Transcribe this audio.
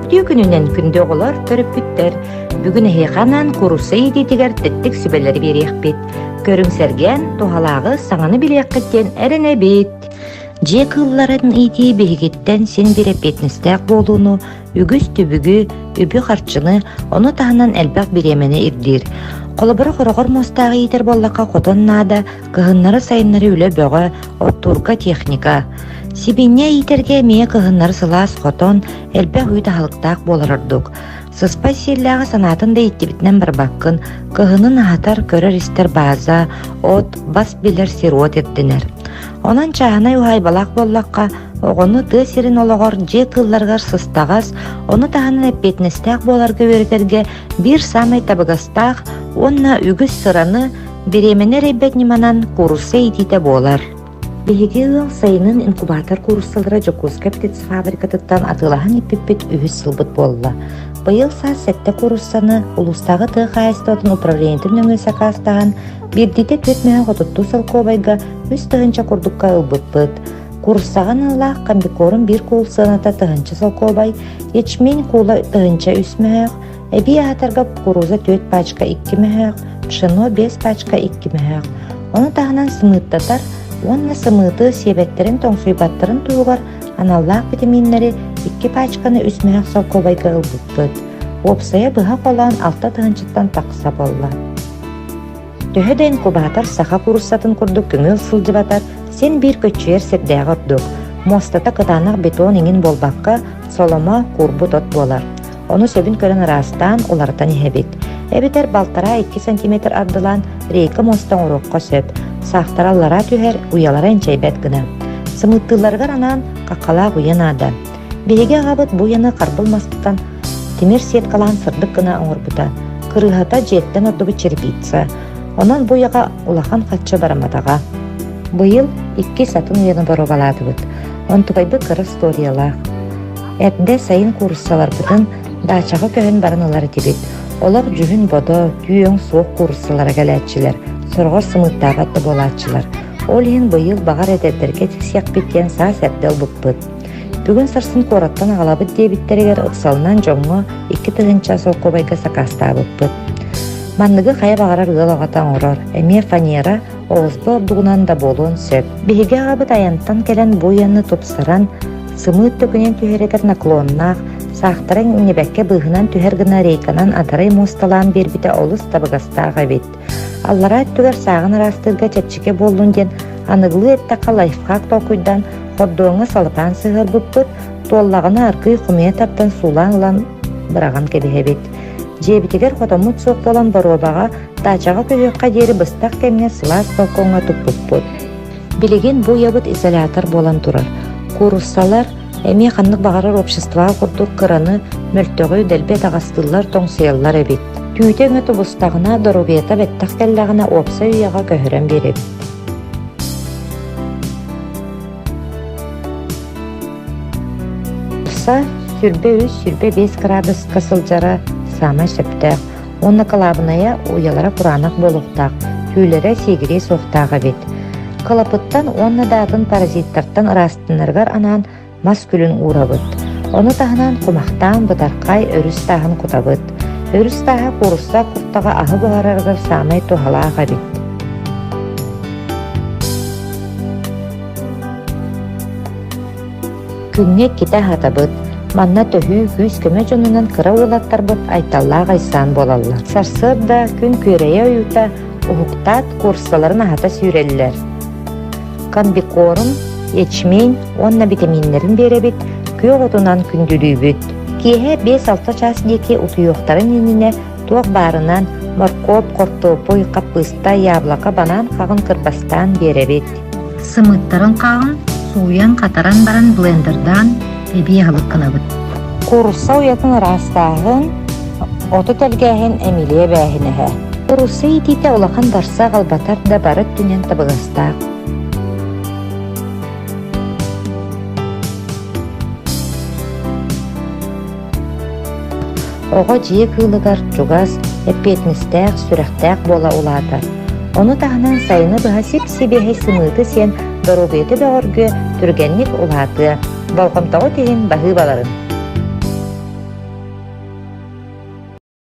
Үтүө күнүнэн күндү оҕолор, төрөппүттэр! Бүгүн эһиэхэ анаан куурусса иитиитигэр тэттик сүбэлэри биэриэхпит. Көрүҥ сэргээн, туһалааҕы, саҥаны билиэххит диэн эрэнэбит. Дьиэ кыылларын иитии биһигиттэн син биир эппиэтинэстээх буолууну, үгүс түбүгү, үбү-харчыны, ону таһынан элбэх бириэмэни ирдиир. Холобура, хороҕор муостааҕы иитэр буоллахха хотон наада, кыһыннары-сайыннары үлэ бөҕө, оттуурга техника. Сибиинньэ иитэргэ эмиэ кыһыннары сылаас хотон, элбэх үүт аһылыктаах буолар ордук. Сыспай сиэллээҕи санаатын да ииттибитинэн барбаккын, кыһынын аһатар, көрөр-истэр бааза, от, бас билэр сир-уот ирдэнэр. Онон чааһынай уһаайбалаах буоллахха, оҕону тыа сирин олоҕор дьиэ кыылларыгар сыстаҕас, ону таһынан эппиэтинэстээх буоларга үөрэтэргэ биир саамай табыгастаах уонна үгүс сыраны, бириэмэни эрэйбэт ньыманан куурусса иитиитэ буолар. Биһиги ыал сайынын инкубатор кууруссалара Дьокуускай птицефабрикатыттан атыылаһан иппиппит үһүс сылбыт буолла. Быйыл саас сэттэ кууруссаны улуустааҕы тыа хаһаайыстыбатын управлениетын нөҥүө сакаастаһан, биирдиитэ түөрт мөһө хотуттуу солкуобайга 3000 курдукка ылбыппыт. Кууруссаҕа аналлаах комбикорм биир куул сыаната тыһыынча солкуобай, ячмень куула 1003 мөһөөх, Эбии аһатарга кукуруза түөрт пачка икки мөһөөх, пшено биэс пачка икки мөһөөх. Ону таһынан сымыыттатар уонна сымыыты сиэбэттэрин тоҥсуйбаттарын туһугар аналлаах битэмииннэри икки пачканы үс мөһөөх солкуобайга ылбыппыт. Уопсайа быһа холоон алта тыһыынчаттан тахса буолла. Төһө да инкубатор саха кууруссатын курдук көҥүл сылдьыбатар, син биир көччүйэр сирдээҕи ордук. Муостата кытаанах бетон иҥин буолбакка, соломо, куурбут от буолар. Ону сөбүн көрөн ыраастаан, уларытан иһэбит. Эбэтэр балтараа-икки сантиметр ардылаан рейка муоста оҥоруохха сөп. Саахтара аллараа түһэр, уйалара инчэйбэт гына. Сымыыттыылларыгар анаан хаххалаах уйа наада. Биһиги аҕабыт бу уйаны харбыл мастан тимир сеткалаан сырдык гына оҥорбута. Кырыыһата дьиэттэн ордубут черепица. Онон бу уйаҕа улахан харчы барамматаҕа. Быйыл иккис атын уйаны боруобалаатыбыт. Онтукайбыт кыра историялаах. Эрдэ сайын кууруссаларбытын даачаҕа көһөн баран ылар этибит. Олох дьүһүн-бодо, түү-өҥ суох кууруссалара кэлээччилэр, сороҕор сымыыттаабат да буолааччылар. Ол иһин быйыл баҕар эдэрдэргэ тиксиэхпит диэн саас эрдэ ылбыппыт. Бүгүн сарсын куораттан аҕалабыт диэбиттэригэр ыксалынан дьоҥҥо 2000 солкуобайга сакаастаабыппыт. Манныгы хайа баҕарар ыал аҕата оҥорор, эмиэ фанера, оҕуспа ордугунан да буолуон сөп. Биһиги аҕабыт айантан кэлэн бу уйаны тупсаран, сымыыт төкүнэн түһэригэр наклоннаах, саахтара иҥнибэккэ быыһынан түһэр гына рейканан адарай муосталаан биэрбитэ олус табыгастаах эбит. Аллараа өттүгэр сааҕын ыраастыырга чэпчэки буоллун диэн аныгылыы эттэххэ лайфхак толкуйдаан хордуоҥҥа салапаан сыһыарбыппыт, туоллаҕына аргыый хомуйа тардан суулаан ылан быраҕан кэбиһэбит. Дьиэбитигэр хотоммут суох буолан боруобаҕа даачаҕа көһүөххэ диэри быстах кэмҥэ сылаас балкоҥҥа туппуппут. Билигин бу уйабыт изолятор буолан турар. Кууруссалар эмиэ ханнык баҕарар обществоҕа курдук кыраны, мөлтөҕү дэлби атаҕастыыллар, тоҥсуйаллар эбит. Түүтэ өҥө тубустаҕына, доруобуйата бэттэх кэллэҕинэ уопсай уйаҕа көһөрөн биэрэбит. Са 23-25 кыраадыска сылдьара саамай сөптөөх уонна кылаабынайа уйалара кураанах буолуохтаах, түүлэрэ сиигириэ суохтаах эбит. Кылапыттан уонна да атын паразиттартан ыраастанарыгар анаан мас күлүн уурабыт. Ону таһынан кумахтаан бытархай өрүс тааһын кутабыт. Өрүс тааһа куурусса куртаҕа аһы буһарарыгар саамай туһалаах эбит. Күҥҥэ иккитэ аһатабыт. Манна төһүү күүс-көмө дьонунан кыра уолаттарбыт Айталлаах Айсаан буолаллар. Сарсыарда күн күөрэйэ ойуута уһуктаат курсаларын аһата сүүрэллэр. Комбикорм, ячмень уонна битэмииннэрин биэрэбит, күөх отунан күндүлүүбүт. Киэһэ 5-6 чаас диэки утуйуохтарын иннинэ туох баарынан моркуоп, хортуоппуй, хаппыыста, яблоко, банан хаҕын кырбастаан биэрэбит. Сымыыттарын хаҕын сууйан-хатаран баран блендердаан эбии аһылык гынабыт. Куурусса уйатын ыраастааһын, оту тэлгээһин Эмилия эбээһинэһэ. Куурусса иитиитэ улахан барса аҕалбатар да бары өттүнэн табыгастаах. Оҕо дьиэ кыылыгар чугас, эппиэтинэстээх, сүрэхтээх буола улаатар. Ону таһынан сайыны быһа сип-сибиэһэй сымыыты сиэн доруобуйата бөҕөргүө, түргэнник улаатыа. Болҕомтоҕут иһин баһыыбаларын!